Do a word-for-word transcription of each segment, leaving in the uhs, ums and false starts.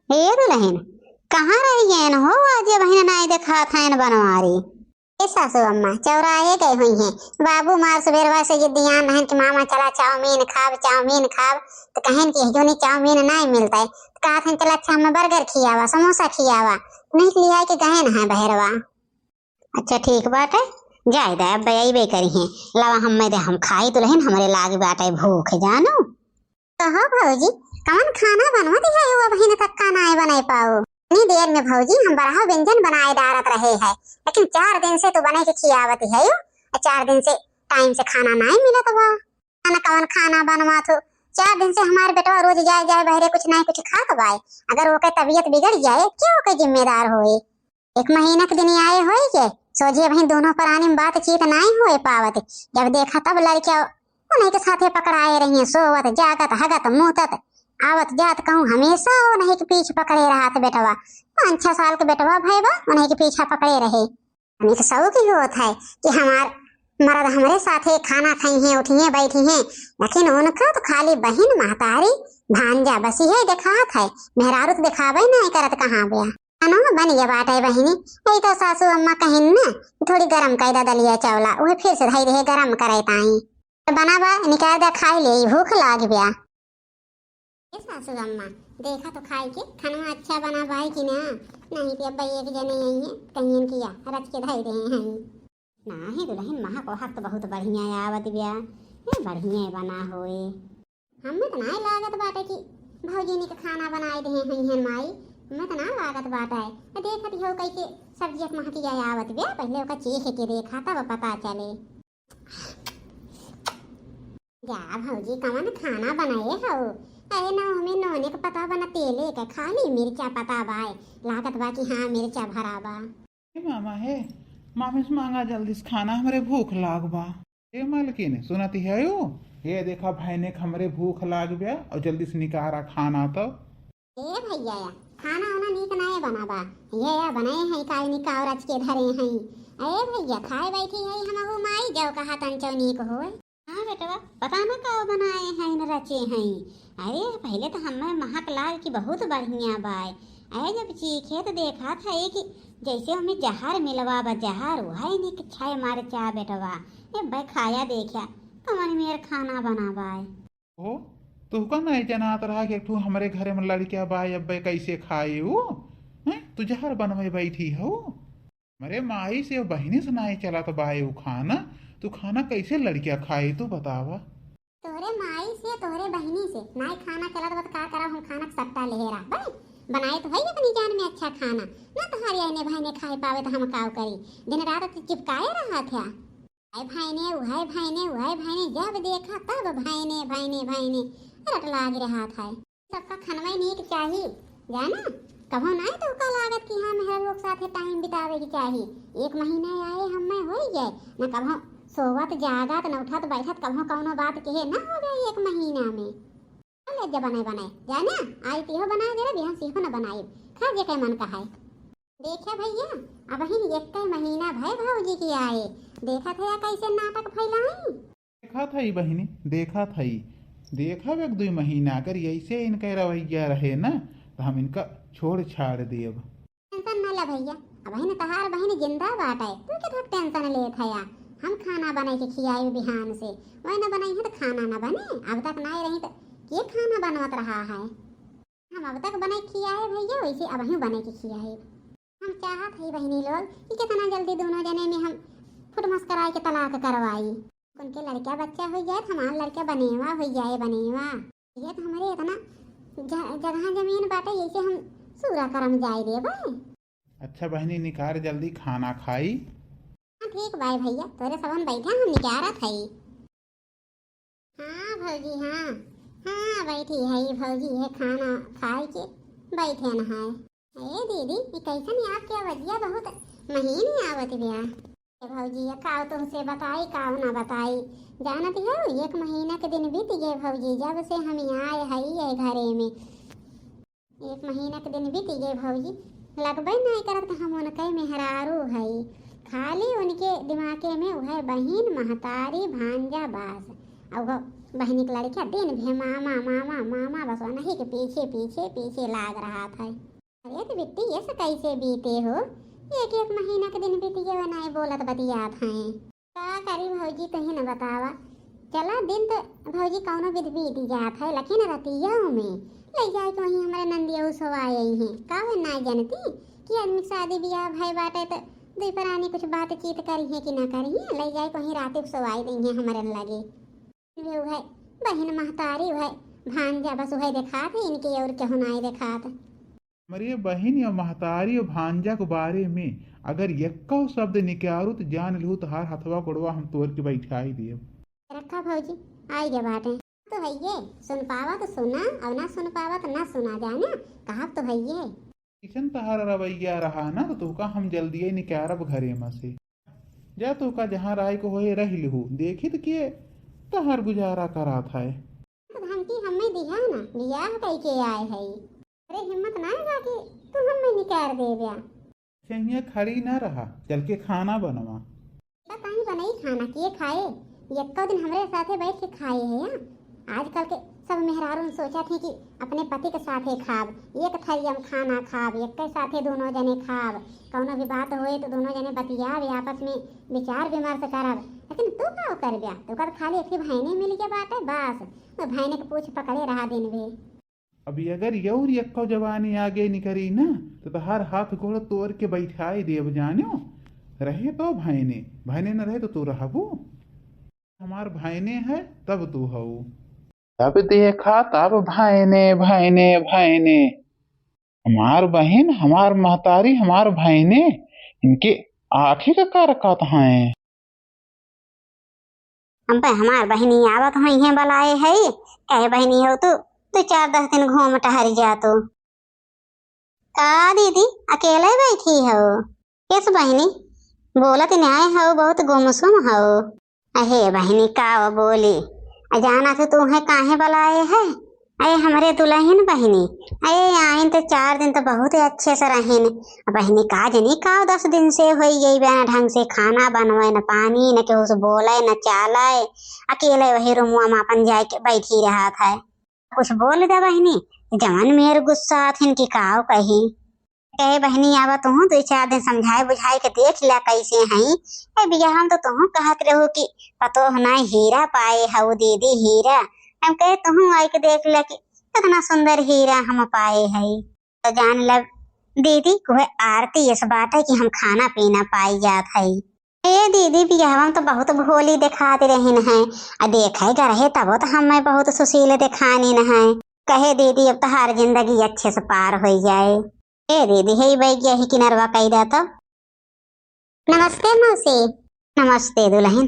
ए दुलहिन, कहाँ रहियन हो, आज अबहिन नाई देखात हइन बनवारी? ए सासू अम्मा, चौराहे गए हुई हैं। बाबू मार सुबेरवा से जिद्दियान रहन कि मामा चला चाउमीन खाब, चाउमीन खाब, तो कहेन कि हजूनी चाउमीन नाई मिलता है, तो कहत हन चला अच्छा हमें बर्गर खियावा, समोसा खियावा, नहीं लिया के गए न है बहरवा। अच्छा ठीक बाटे, जाए दे, अब अइबे करी हैं। लावा हम में दे, हम खाई दुलहिन, हमरे लाग बाटे भूख, जानू। कहो भौजी, कवन खाना बनवत है, वो अबहिन तक का नाय बनाए पाओ? इतनी देर में भौजी हम बरहा व्यंजन बनाए डारत रहे है, लेकिन चार दिन से तू बने के खियावत है, और चार दिन से टाइम से खाना नाय मिलत बा। ना कवन खाना बनवा थो, चार दिन से हमार बेटवा रोज जाए जाए बहरे कुछ नाय कुछ खात बाय। अगर ओके तबीयत बिगड़ जाए, के ओके जिम्मेदार होए? एक महीना के दिन आए होई के, सोझे अबहिन दोनों परानी में बातचीत नाई होए पावत। जब देखा तब लड़किया उन्हीं के साथे पकड़ाए रहिए, सोवत, जागत, हगत, मूतत, आवत जात कहूँ हमेशा उन्हीं के पीछे पकड़े रहत बेटवा। पाँच छह साल के बेटवा भय बा, उन्हीं के पीछा पकड़े रहे। उन्हीं के शौक ही होत है कि हमार मर्द हमरे साथे खाना खाई हैं, उठी हैं, बैठी हैं, लेकिन उनका तो खाली बहिन, महतारी, भांजा बसी है देखात है, मेहरारू तो देखावे नाई करत कहाँ बया। खानो बन गया बाटे बहिनी, यही तो सासू अम्मा कहिन ना कि थोड़ी गरम कर दे दलिया चावला, उहे फिर से धई रहे गरम करे ताई। तो बना बा, निकाल दे खाई ले, भूख लाग गया। ए सासू अम्मा, देखा तो खाई के खाना अच्छा बना बाई कि ना, नहीं तो अब एक जने आई हैं, कहियन किया रच के धई रहे हैं। नाही दुलहिन, महक वहक तो बहुत बढ़िया आवत बिया, ये बढ़िया बना होए। हमें तो नाय लागत बाटे कि भौजी ने के खाना बनाए दे हई हन माई, हमें तो ना लागत बाटे। आ देखत हो कई के सब्जिया के महकिया आवत बे, पहले ओका चीख के देखा तब पता चले। जा भौजी कवन खाना बनाए हो? अरे ना हमें नोने के पता बना, तेले के खाली मिर्चा पता बाय, लागत बा कि हाँ मिर्चा भरा बा। हे मामा हे, मामी से मांगा जल्दी से खाना, हमरे भूख लाग बा। ए मालकिन, सुनत हयू? हे देखा, भैने के हमरे भूख लाग बा, और जल्दी से निकारा खाना तो। ए भैया, या खाना उना नीक नाय बना बा। ये या बनाए हैं काई निकाव रच के धरे हैं। ए भैया, खाए बैठी है हमहू माई, जाओ कहा तंचो नीक होए। हाँ बेटवा, पता न का बनाए हैं न रचे हैं। अरे पहले तो हमें महक लाग कि बहुत बढ़िया बाय। अरे जब चीखे तो देखा था कि जैसे हमें जहर मिलवा बा, जहर, वही नीक छाए मारे चा बेटवा। ए भाई खाया देखा, कवन मेर खाना बना बाय। ओ, तुहका नाहीं जनात रहा कि एक ठो हमरे घरे में लड़किया बा, अब्बे कैसे खाए ऊ? हैं? तू जहर बनवे बैठी हो? हमरे माई से बहिनी से नाहीं चलत बा ऊ खाना, तू खाना कैसे लड़किया खाए, तू बतावा? तोहरे माई से, तोहरे बहिनी से नाहीं खाना चलत बा, त का करब हम खाना के सट्टा लेहे रहबे? बनाए तो है अपनी जान में अच्छा खाना, ना तोहरे अहने बहने खाए पावे तो हम काव करी? दिन रात तो चिपकाए रहत है। हाय भाईने, उहाय भाईने, उहाय भाईने, जब देखा तब भाईने, भाईने, भाईने, रट लाग रहा था। सबका खनवे नीक चाही, जाना, कभो नाय तो का लागत कि हाँ मेहरा लोग साथे टाइम बितावे के चाही। एक महीना आए हमें होई जाए, न कभो सोवत जागत, न उठत बैठत, कभो कौनो बात कहे ना हो गए एक महीना में। ले जा बनाए बनाए, जाना, आज तिहो बनाए दे, बिहान सिहो न बनाए, खा जे के मन कहाए। देखा भैया, अबहिन एक्के महीना भय भौजी के आए, देखत है कैसे नाटक फैलाई। देखत हई बहिनी, देखत हई, देखब एक दुई महीना, अगर ऐसे इनके रवैया रहे ना, तो हम इनका छोड़ छाड़ देब। टेंशन न ले भैया, अबहिन तहार बहिन जिंदा बाटे, तू के थक टेंशन लेत हया? हम खाना बनाए के खियाए बिहान से, वह न बनाई है तो खाना न बने, अब तक नाय रही तो के खाना बनवत रहा है? हम अब तक बनाए खियाए भैया, वैसे अबहिन बनाए के खियाए। हम चाहत हई बहिनी लोग कि कितना जल्दी दोनों जने में हम फुटमस कराए के तलाक करवाई। उनके लड़का बच्चा हो जाए, हमार लड़का बनेवा हो जाए, बनेवा। ये तो हमारे इतना ज-, जगह जमीन बाटे, ऐसे हम सूरा करम जाए देबे। अच्छा बहिनी, निकार जल्दी खाना खाई। हाँ ठीक बाय भैया, तोरे सबन बैठा, हम निकारत हई। हाँ भौजी, हाँ, हाँ, बैठी है भौजी, ये खाना खाए के बैठे न है। ए दीदी, ये कैसन आपके आवाजिया बहुत महीन आवत बिया। ए भौजी, ये काव तुमसे बताई, काव ना बताई। जानत हो, एक महीना के दिन बीत गए भौजी, जब से हम आए हई ये घरे में। एक महीना के दिन बीत गए भौजी, लगबे नहीं करत कि हम उनके मेहरारू हई। खाली उनके दिमागे में वह बहिन, महतारी, भांजा, बास। और वह बहिनी के लड़का दिन भे मामा, मामा, मामा, बस वनही के पीछे, पीछे, पीछे लाग रहत है। अरे तो बिट्टी, ये से कैसे बीते हो? एक एक महीना के दिन बिटिया नाई बोलत बतियात हैं। का करी भौजी, तुही न बतावा। चला, दिन तो भौजी कौनो विध बीत जात है, लेकिन रतिया में ले जाए के वहीं हमरे नंदिया सोवाए हैं। का वे नाई जानती कि आदमी के शादी ब्याह भय बाटे तो दुई परानी कुछ बातचीत करी है कि ना करी है, ले जाए के वहीं रात सोवाए दई है हमरे लगे। वे उहे बहिन महतारी, उहे भांजा, बस उहे देखात है इनके, और केहू नाई देखात। हमरे बहिन या महतारी और भांजा के बारे में अगर यक्को शब्द निकारू तो जान लहू तोहार हथवा गोड़वा हम तोड़ के बैठाई देब। रखा भौजी, आई गे बाटे। तो है ये, सुन पावा तो सुना, और ना सुन पावा तो ना सुना, जाना, कहा तो है ये। किशन तोहार रवैया रहा ना तो तोका हम जल्दिए निकारब घरे में से। जा तोका जहाँ राय को होए रह लिहू, देखी तो के तोहार गुजारा करात है। तो धमकी हमें दिहा ना, बियाह कई के आए है। अरे हिम्मत ना है कि तू हमें निकार देब्या। सैया खड़ी ना रहा, चल के खाना बनवा। का कहीं बनई खाना, के खाए? यक्को दिन हमरे साथे बैठ के खाए है या? आजकल के सब मेहरारून सोचत हैं कि अपने पति के साथे खाब, एक थरिया में खाना खाब, एक के साथे दोनों जने खाब, कौनो भी बात होए तो दोनों जने बतियाब, आपस में विचार विमर्श करब। लेकिन तू का करब्या? तू का खाली एक ही बहिने मिल के बाटे, बस वो बहिने के पूछ पकड़े रहा दिन भे। अब अगर यौर यक्को जवानी आगे निकरी ना, तो तोहार हाथ गोड़ तोड़ के बैठाई देब जान्यो। रहे तो भैने, भैने न रहे तो तू रहबू। हमार भैने है, तब तू हऊ। तब देखा, तब भैने, भैने, भैने। हमार बहिन, हमार महतारी, हमार भैने, इनके आँखी का का रखत हैं? हम पे हमार बहिनी आवत होइहैं बलाए है, कहे बहिनी हो तू, दो चार दस दिन घूम टहर जा तू। का दीदी, अकेले बैठी हो? किस बहिनी, बोलत नाय हो, बहुत गुमसुम हो। अहे बहिनी, का वो बोली? अ, जाना तो तू है काहे बलाए है? अरे हमरे दुलहिन बहिनी, अरे आइन तो चार दिन तो बहुत ही अच्छे से रहिन। बहिनी का जनी का दस दिन से होई गई बे, न ढंग से खाना बनवे, न पानी, न केहू से बोले, न चाले, अकेले वही रूमवा में अपन जाए के बैठी रहत है। कुछ बोल दे बहिनी, जवन मेर गुस्सा आथिन कि काव कही। कहे बहिनी आवा तुहू दो चार दिन समझाए बुझाए के देख ला कैसे हई। ए बियाह में तो तुहू कहत रहू कि पतोह ना हीरा पाए हऊ दीदी हीरा। हम कहे तुहू आई के देख ला कि कितना सुंदर हीरा हम पाए हई। तो जान लब दीदी, उहे आरती इस बात है कि हम खाना पीना पाई जात हई। ए दीदी, बियाहवा में तो बहुत भोली देखात रहिन है, आ देखे गरहे तब तो हमें बहुत सुशील देखानिन है। कहे दीदी, अब तोहार जिंदगी अच्छे से पार होई जाए। ए दीदी, हे बैगिया ही किनरवा कई दे तो। नमस्ते मौसी। नमस्ते दुलहिन,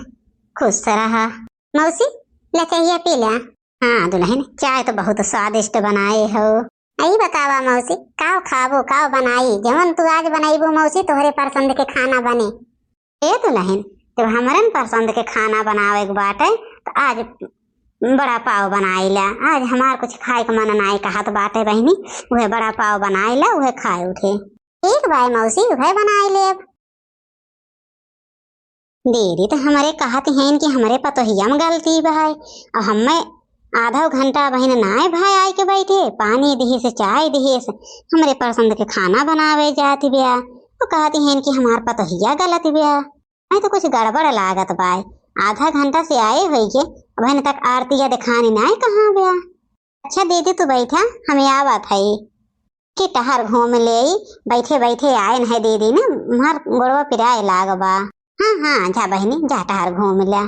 खुश रहा। मौसी, ले चाहिए पी ले। हाँ दुलहिन, चाय तो बहुत स्वादिष्ट बनाए हो। अई बतावा मौसी, काव खाबो, काव बनाई? जवन तू आज बनइबू मौसी, तोहरे पसंद के खाना बने। ए दुलहिन, जब हमरन पसंद के खाना बनावे के बाटे, तो आज बड़ा पाव बनाई ला। आज हमार कुछ खाए के मन नाई कहत बाटे बहिनी, उहे बड़ा पाव बनाई ला, उहे खाए उठे। ठीक बाय मौसी, उहे बनाई लेब। दीदी तो हमरे कहत हैं कि हमरे पतोहिया में गलती बाय, और हमें आधा घंटा बहिन नाय भाई आए के बैठे, पानी दिहिस, चाय दिहिस, हमरे पसंद के खाना बनावे जात बिया। वो कहती हैं कि हमार पतोहिया गलत बिया। मैं तो कुछ गड़बड़ लागत बाय, आधा घंटा से आए होई के, अबहिन तक आरतिया देखानी नाय कहाँ बिया। अच्छा दीदी तू बैठा, हम आवत हई। कि टहर घूम लेई, बैठे बैठे आए नहीं दीदी ने, हमार गोड़वा पिराए लाग बा। हाँ हाँ, जा बहिनी, जा टहर घूम ल्या।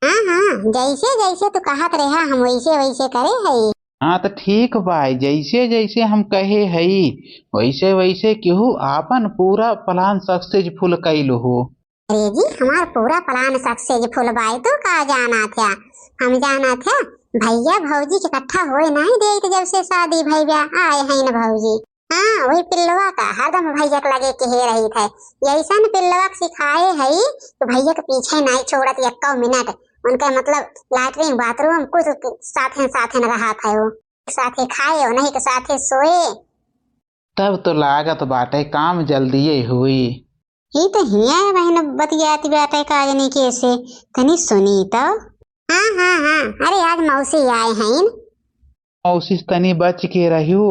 हाँ हाँ, जैसे जैसे तू कहत रहा हम वैसे वैसे करे हई। हाँ तो ठीक बाय, जैसे जैसे हम कहे हई वैसे वैसे केहू आपन पूरा plan successful कइलो हो। अरे जी, हमार पूरा plan successful बाय, तू का जाना था? हम जाना था भैया भौजी के इकट्ठा होए नहीं देत जब से शादी भई बा, आए हैं न भौजी। हाँ, वही पिल्लवा का हरदम भैया के लगे केहे रही थे। यैसन पिल्लवा के सिखाए हई कि भैया के पीछे नहीं छोड़त एक्को मिनट। उनका मतलब latrine bathroom कुछ साथे साथे न रहा था वो। साथे खाए, उन्हीं के साथे सोए। तब तो लागत बाटे काम जल्दिए हुई। ई तो हिया बहिन बतियात बाटे का जनी के से, तनी सुनी तो। हाँ, हाँ, हाँ, अरे आज मौसी आए हैं। मौसी से तनी बच के रहियो।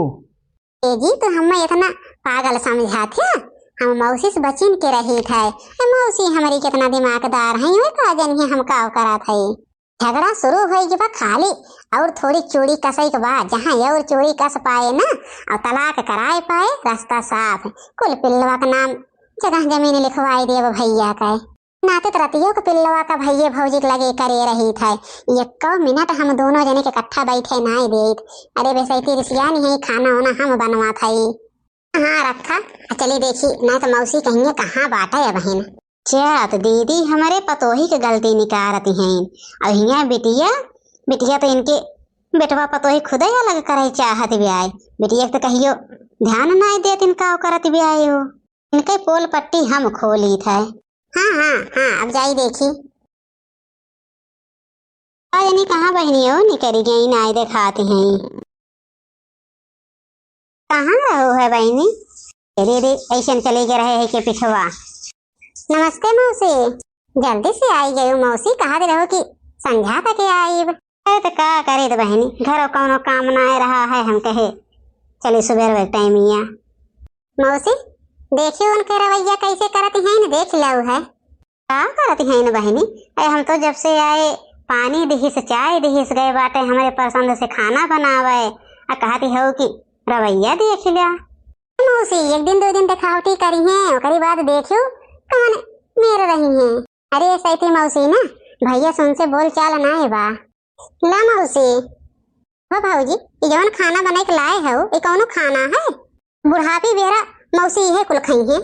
ए जी, तू हमें इतना पागल समझात है? हम मौसी से बचिन के रही थे। ए मौसी हमारी कितना दिमागदार है, वे का जनिए हम का करत है। झगड़ा शुरू होई के बा खाली, और थोड़ी चूड़ी कसई के बा, जहाँ और चूड़ी कस पाए ना, और तलाक कराए पाए, रास्ता साफ। कुल पिल्लवा के नाम जगह जमीन लिखवाई देब भैया के। नाते त रतियो के पिल्लवा का भैये भौजी के लगे करे रही थे। एको मिनट हम दोनों जने के इकट्ठा बैठे नाई देत। अरे बेसैती रिसियानी है, खाना वाना हम बनवात है। हाँ, रखा। आ, चली देखी, ना तो मौसी कहिए कहाँ बाटे है बहिन। चात दीदी हमरे पतोही के गलती निकारत हैं। और हियाँ बिटिया, बिटिया तो इनके बेटवा पतोही खुदे अलग करे चाहत ब्याय। बिटिया के तो कहियो ध्यान नाय देत इनका करत ब्याय हो। इनके पोल पट्टी हम खोली थे। हाँ, हाँ, हाँ, अब जाई देखी। का जानी कहाँ बहिनी हो, निकरी गई, नाय देखात हैं। कहाँ रहो है बहिनी? अरे रे, ऐसन चले गए रहे है के पिछवा। नमस्ते मौसी, जल्दी से आई गयो मौसी, कहा दे रहो कि संझा तक आईब। अरे तो का करे तो बहिनी, घरों कौनो काम ना आ रहा है, हम कहे चली सुबेर टाइम इया। मौसी, देखियो उनके रवैया कैसे करती हैं, देख लो है। का करत हईन बहिनी? अरे हम तो जब से आए पानी दिहिस, चाय दिहिस, गए बाटे हमरे पसंद से खाना बनावे, आ कहती हो कि रवैया देख लिया। मौसी, एक दिन दो दिन देखावटी करी हैं, ओकरी बाद देखियो कौन मेर रही हैं। अरे सैती मौसी ना, भैया सुन से बोल चाल ना है बा। ला मौसी, हो भौजी, ई जवन खाना बनाई के लाए हो, ई कौनो खाना है? बुढ़ापी बेरा मौसी इहे कुल खइहें।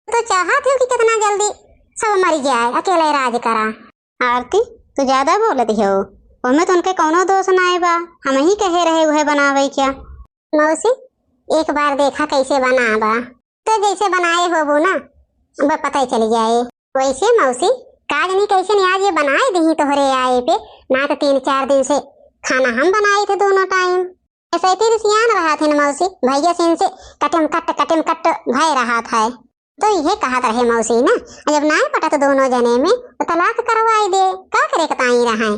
तो चाहत हो कि कितना जल्दी सब मर जाए, अकेले राज करा। आरती, तू ज्यादा बोलत हो, ओमे तो उनके कौनो दोष नाय बा, हम ही कहे रहे उहे बनावे क्या। मौसी, एक बार देखा कैसे बना बा। तो जैसे बनाए होबू ना, अब पता ही चल जाए। वैसे मौसी, काज नहीं कैसे नहीं आज ये बनाए दही तोहरे आए पे, ना तो तीन चार दिन से खाना हम बनाए थे दोनों टाइम। ऐसे ही सियान रहा थे न मौसी, भैया से इनसे कटिम कट, कटिम कट भय रहा था। तो यह कहत रहे मौसी ना, जब नाय पटत दोनों जने में, तो तलाक करवाई दे, का करे कताई रहे।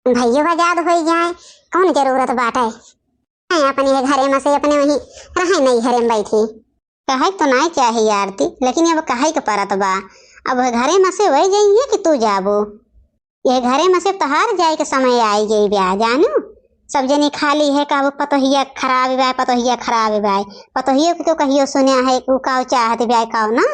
भैया आजाद हो जाए, कौन जरूरत बाटे। हैं, अपने घरे में से अपने वहीं रहे, नहीं घरे में बैठी। कहे तो नाय चाहे आरती, लेकिन अब कहे के परत बा। अब घरे में से वही जाइए कि तू जाबो। ये घरे में से तोहार जाए के समय आई गई बा, जानू। सब जनी खाली है, कहबो पतोहिया खराब बा, पतोहिया खराब बा। पतोहियो के तो कहियो सुने है, उ काव चाहत बा, काव ना।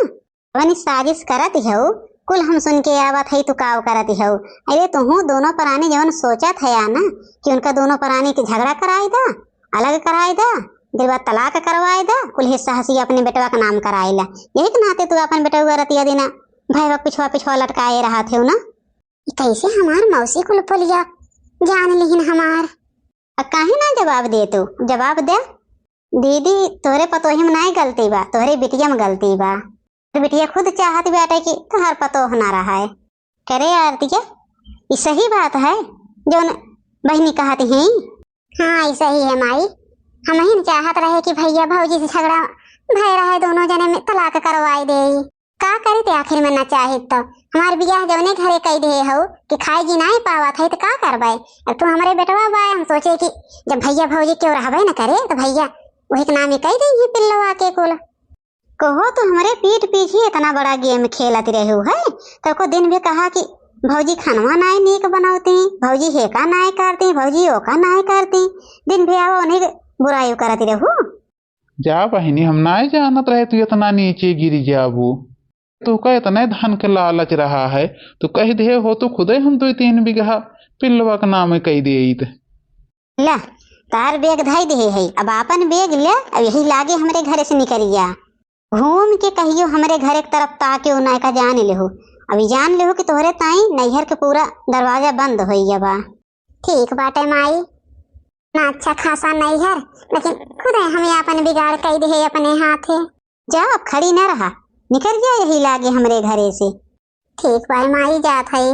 वनी साजिश करत हऊ, कुल हम सुन के आवत हई, तू काव करत हऊ। अरे तुहू दोनों प्राणी जवन सोचत है ना, कि उनका दोनों प्राणी के झगड़ा कराई दा, अलग कराई दा, ओकरे बाद तलाक करवाई दा, कुल हिस्सा हसी अपने बेटवा के नाम कराई ला। यही के नाते तू अपन बेटवा रतिया दिना भैया पिछवा पिछवा लटकाए रहत हऊ ना। ई कैसे हमार मौसी कुल पोलिया जान लिहिन हमार। अब काहे ना जवाब दे तू? जवाब दे। दीदी, तोहरे पतोही में नाय गलती बा, तोहरे बिटिया में गलती बा। तो बिटिया खुद चाहत बाटे कि तोहर पतोह ना रहाए। करे आरतिया, ई सही बात है जौन बहिनी कहत हैं। हाँ, ई सही है माई। हमहिन चाहत रहे कि भैया भौजी से झगड़ा भय रहे, दोनों जने में तलाक करवाई देई। का करी ते आखिर में ना चाहित तो? हमार बियाह जौने घरे कई देहे हऊ कि खाए जी नाई पावत है तो का करबे? अब तू हमरे बेटवा बाय, हम सोचे कि जब भैया भौजी क्यों रहबे न करे तो भैया वही के नामे कई देई पिल्लवा के कुल। कहो तो हमरे पीठ पीछे इतना बड़ा गेम खेलत रहू है, तो को दिन भी कहा कि भौजी खानवा नाई नीक बनौती, भौजी हेका नाई करती, भौजी ओका नाई करती, दिन भी आवा उन्हें बुराई करत रहू। जा बहिनी, हम नाय जानत रहे तू इतना नीचे गिर जाबू। तू का इतने धन के लालच रहा है, तू कह दे हो तो खुदे हम दो तीन बीघा पिल्लवा के नाम कह देइत। ला, तार बैग धई दे है, अब आपन बैग ले, अब यही लागे हमरे घरे से निकल जा। घूम के कहियो हमरे घरे के तरफ ताके ना का जान लेहू। अभी जान लेहू कि तोहरे ताई नैहर के पूरा दरवाजा बंद होई गया बा। ठीक बाटे माई, ना अच्छा खासा नैहर, लेकिन खुदे हमें आपन बिगाड़ कई दे अपने हाथे। जा, अब खड़ी ना रहा, निकल जा यही लागे हमरे घरे से। ठीक बाय माई, जात है।